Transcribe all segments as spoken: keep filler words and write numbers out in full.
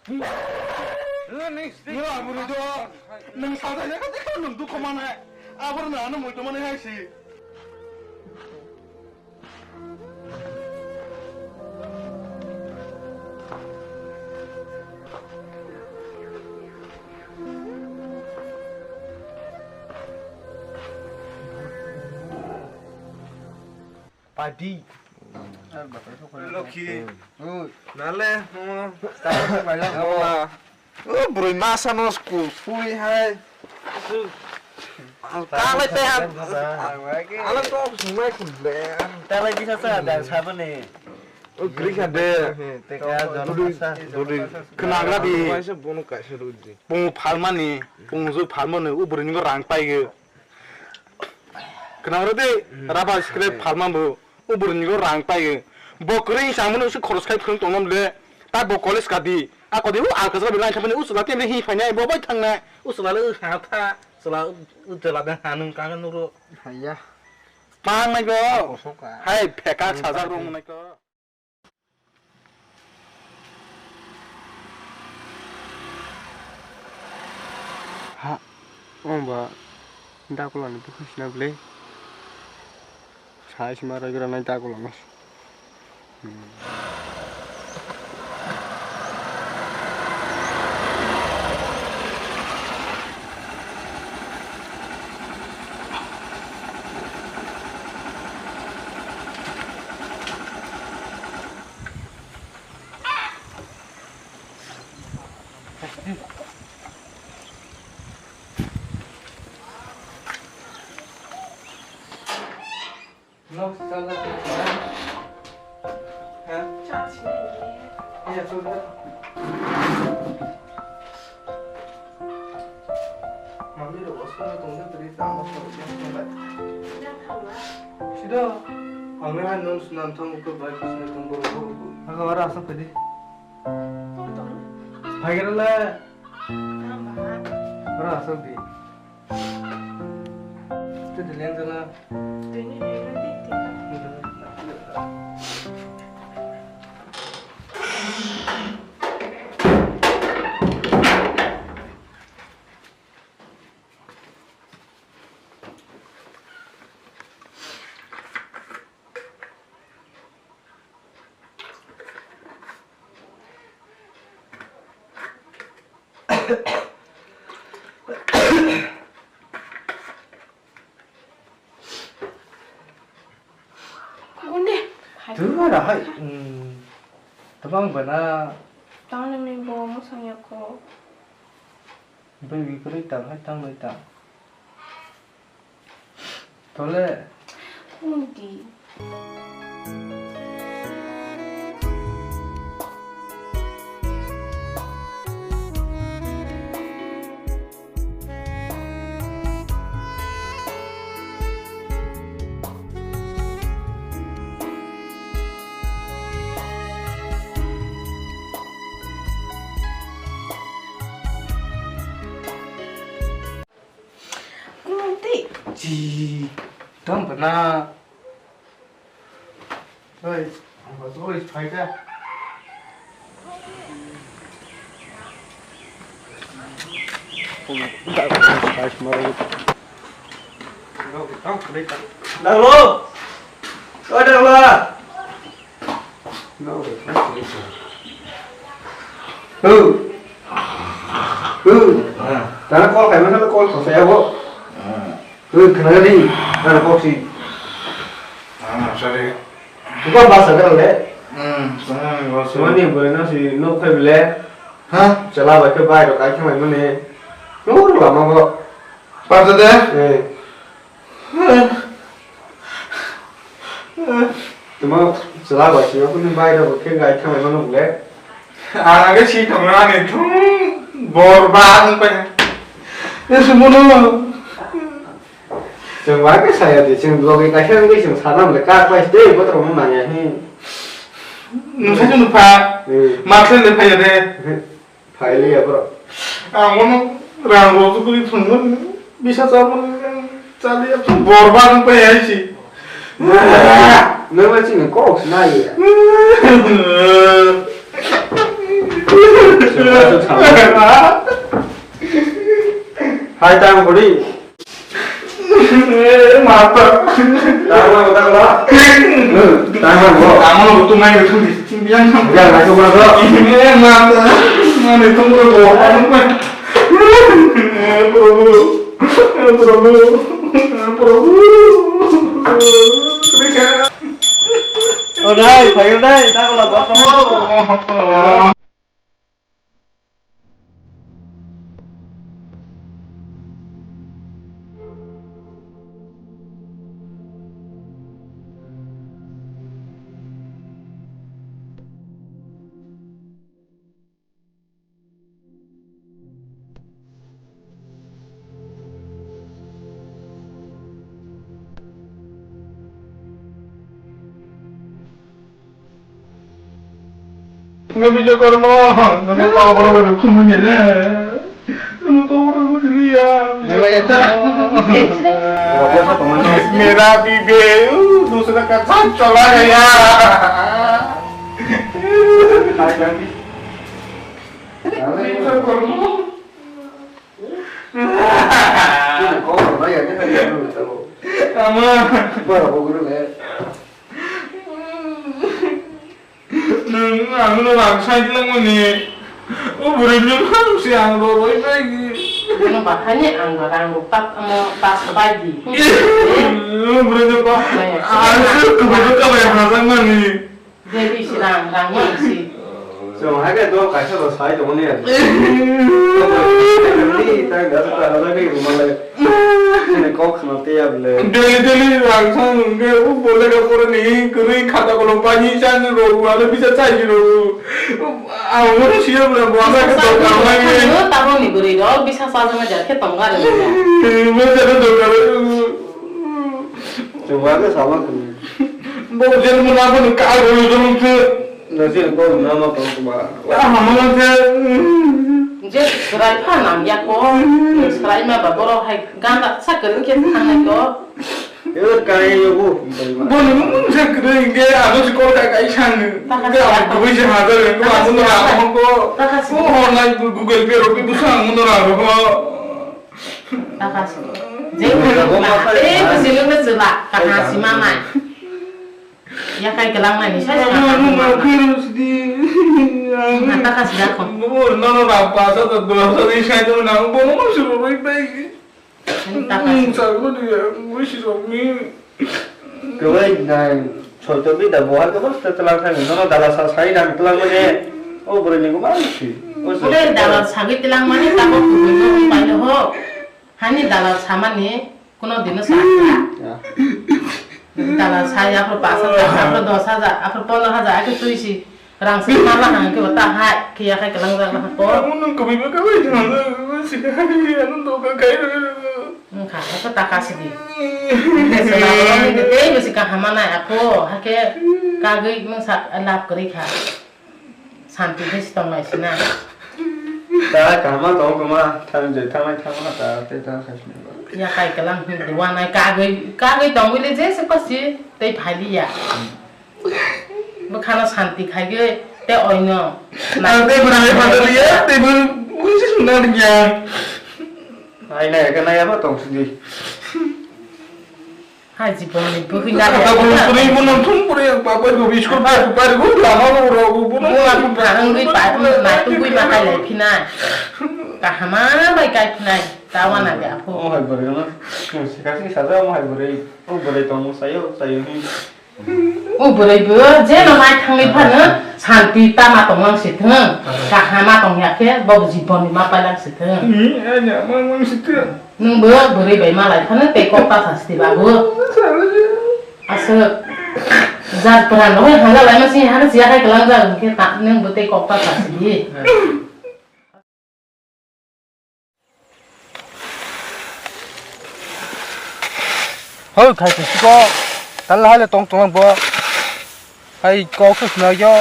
Nila bwrwi do, nwng sajak ya khe nwng dukha mane, aborok no ano muitu mani hai si. Padi. Lokhi. Oi. Nale, omo. Tamo. O bwrwi masa no school phui hai. Kalai te ha. Ala to sumai khun le. Kalai bisa sa dan sabani. O gri kha de. Te ka jon sa. Dodi. Khnagra di. Waisa bono kaisa rudi. Pungu phalmani, pungu jui phalmani, o bwrwi ni rang pai ge. Khnagra di. Rubber scrap phalma bo. O bwrwini go rang pai. Bo kwrwi wngsa mano se khoros khai phwrwng tongna le. Ta bo college ka di. A kodi u alkasra bilai thapani u chwla temre hi phainai bo bai thangnai. U chwla le u ha tha. Chwla u chwla de ha nung kang nuro. Haiya. Mang nai go. Kosoka. Hai pheka sajak rong nai ko. Ha, ongba dakulani bukhuisina bwle. Sai sima raigra nai dakulano. Hmm. Mami rok osomno tongde twi tamo sabo yang tongbai. Sida, ang nang non sunan thong ko bai kusne tong boro boro. Aga ora asok tadi. Hai gara le. Ora asok di. Tadi leng jala. Kone. Tuh ada hai. Hmm. Tebang bana. Tang nang ni bo mo sang ya ko. Bai wi kwrwi tang hai tang nai tang. Tole. Kundi. Kundi. Ji, tong bana. Oi, ang ba oi, phai da. Dalo! Oi, dalo! Hou! Hou! Tara call khaima sa call khosai abo. Hou, khna di, tara call si. Ah, sorry. Bukan bahasa kan le? Hmm, sorry, bahasa. Cuma ni boleh nasi no khaibile. Ha? Chala bai khe bai rok ai khamai mani. Nur lama bo. Parda de? Eh. Tuma chwla bai sini kunu bai rok khe gai thanglaima nukle. Ang khe si thangna ani thung bor ba ang pai. Ese mono. Chwng bai khe saya de, chwng logi kaisa wngwi chwng sana mle kak bai de bothrom manya hi. Nungsa chwng nukha. Eh. Makhle le phaya de. Phailiya borok. Ang bono rang rojak guri thwngmani, bisa chamani, chaliya, borba wng pai hai si. Nang ma chini kok sinai ya. Hai, tang budi. Eh, mata. Tang budi, tang budi. Tang budi. Amo lo tu mai tu di. Yang yang mai tu budi. Eh, mata. Mana tu budi. Eh, Prabhu. Eh, Prabhu. Eh, Prabhu. Krishna. Odai, phai odai, tang budi. Nge Bijokorma, nge kobor bai rukhu manya le. Nge kobor bai rukhu ya. Mera bibe, uh, dusra ka saath chala gaya. Bijokorma. Ama. Nwng ang no rang sai langmani. O bwrwi nwng mang si ang ro roi bai gi. Nwng ba hani ang ba rang ro pat amo pas bai di. O bwrwi nwng ko. Ang se kubui ka bai ha langmani. Devi si rang, rang mang si. Chwng hai khe do kaisa bo sai tongmani ya. Ni tang da ta da ke rumal le. Ni kok khna te ya ble. Daily, daily rang sang nung ke, u bole ka pore ni, kwrwi khata kolom pani chan ro, ale bisa chai ro. Ang mo si ya ble, bo sa ke to ka mai ni. Tabo ni bwrwi rok, bisa sa jang jar khe tong ga re. Mo ja to ka. Chwng ba ke sama kuni. Bo jel mo na bo ni ka ro jong ke. Nasi ko nama tong kuma. Ah, mama je. Je serai pha nang ya ko. Serai ma ba borok hai ganda sa kwrwi khe thangnai ko. Yo kai yo bu. Bo ni mung je kwrwi ge ano si kol kai kai sang. Ge ang kwrwi je ha de ko ang no ra ko. Ko hor nai Google Pay ro bi bu sang no ra ko. Takasi. Je ko na. Eh, ko sini ko sila. Kana si mama. Ya kai kelang nani, saya sudah tahu, Mama. Mama, virus di. Nah, tak kasih dah, kok. Mama, nono rapa sa ta dua sa di saya tu nang bono masih roi bai. Ini tak kasih. Hmm, sa ko dia, masih roi. Kawai nai, soito bi da boha ko basta telang thang, nono dala sa sai nang telang mane. O bore ni ko ma si. O so. Bore dala sa gi telang mane ta ko tu no pai ho. Hani dalal samani kuno dino sakha. Ya. Dalal sai aphro pash hajar, aphro dos hajar, aphro pondro hajar, ake twi si rang se ma la hang ke ta hai ke ya khai kelang jak la ko. Ano nung kami ba kami jang la si hai ano to ka kai. Nung kha ka ta ka si di. Sela ko ni de te si ka hama nai apo hake ka gei mung sa lap kri kha. Santi khe se tong lai sina. Ta kaham tong koma, thang je thang lai thang ma ta te ta khai sina. Ya kai kalang hin duwa nai kagwi, kagwi tongwi le je se pasi tei phailiya. Bwkhano santi khaigwi te oino. Ang tei bwrang le phailiya, tei bwrang se suna ya. Ai nai ka nai ama tong sidi. Hai jibon ni bwkhi na ya. Tabuk puri mo nang thum puri ang papa go biskut pari pari go lama go ro go bo. Mo aku pahang ri pa na tu bui ma kai lai phinai. Kahama bai kai phinai. Tawa na ya pho. O hai bwrwi no. Sikasi saja mo hai bwrwi. O bwrwi tong mo sayo sayo ni. O bwrwi bo je no mai thangwi phano santi tama tong lang si thung. Kahama tong ya khe bo jibon ni ma pai lang si thung. Ni anya ma mang si thung. Nwng bo bwrwi bai malai phano tei kok ta sa sidi babu. Aswk. Jat pran rok hanja lai ma si hana siya khai kwlang jak hwnkhe ta nwng bo tei kok ta sa sidi. Hoi khai siko. Tal hai le tong tong bo. Hai kok sa sina yo.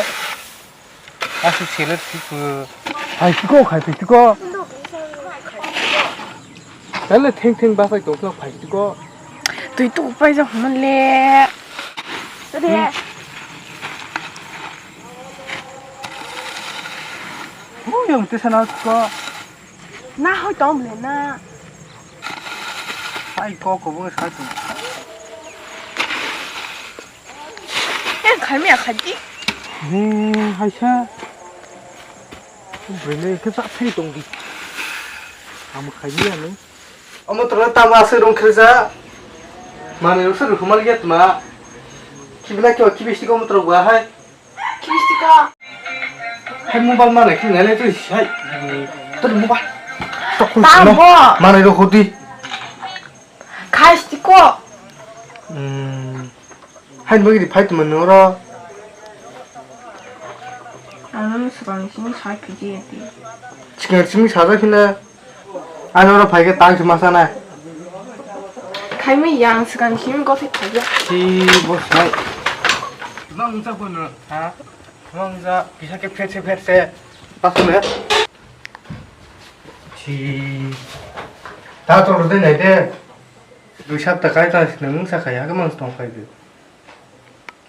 Aswk selet siko. Hai siko khai siko. Tele theng theng basai tong khe phai tiko. Twi tu pai jak man le. Tade. Yung tisa na ko. Na hoi tong ble na. Hai ko ko bo sa tu. Yang khai mi ya khai di. He hai sa. Bele ke sa thai tong di. Am khai mi ya ni. Omo toro tamo aswk rung khirja. Manwi rok se rwkhumal ya tma. Kibina kyo kibisti ko omo toro ba hai. Kibisti ko. Hai mobile mana kibina le tu hai. Tor mobile. Tamo. Manwi rok hudi. Khaisti ko. Hmm. Haini bagwi ri phai tongmani oro. Ang nono swkang simi sai phiji ati. Swkang simi sajak hino. Ani oro phai khe tang se ma sana. Khaimai yang swkang simi gothai phaiya. Si bo sai. Mang sa bono ha. Mang sa kisa khe phet se phet se. Pasule. Si. Ta to de nai de. Dui sapta kai ta nang sa kaya ke mang tong phai de.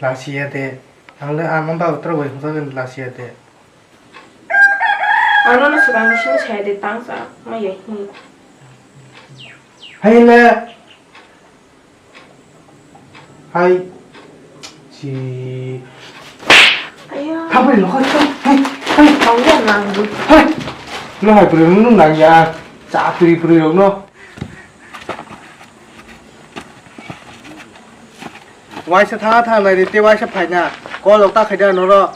Lasiya de. Ang le ama ba utro bai hujagin lasiya de. Ano na swkang simi saya de tang sa ma ya hi. Hai le. Hai. Si. Ayo. Kamu lo kan? Hai, hai. Kau ya nang du. Hai. Lo hai puri nung nang ya. Cha puri puri lo no. Waisa tha tha nai de te waisa phaina. Kol ta khaida noro.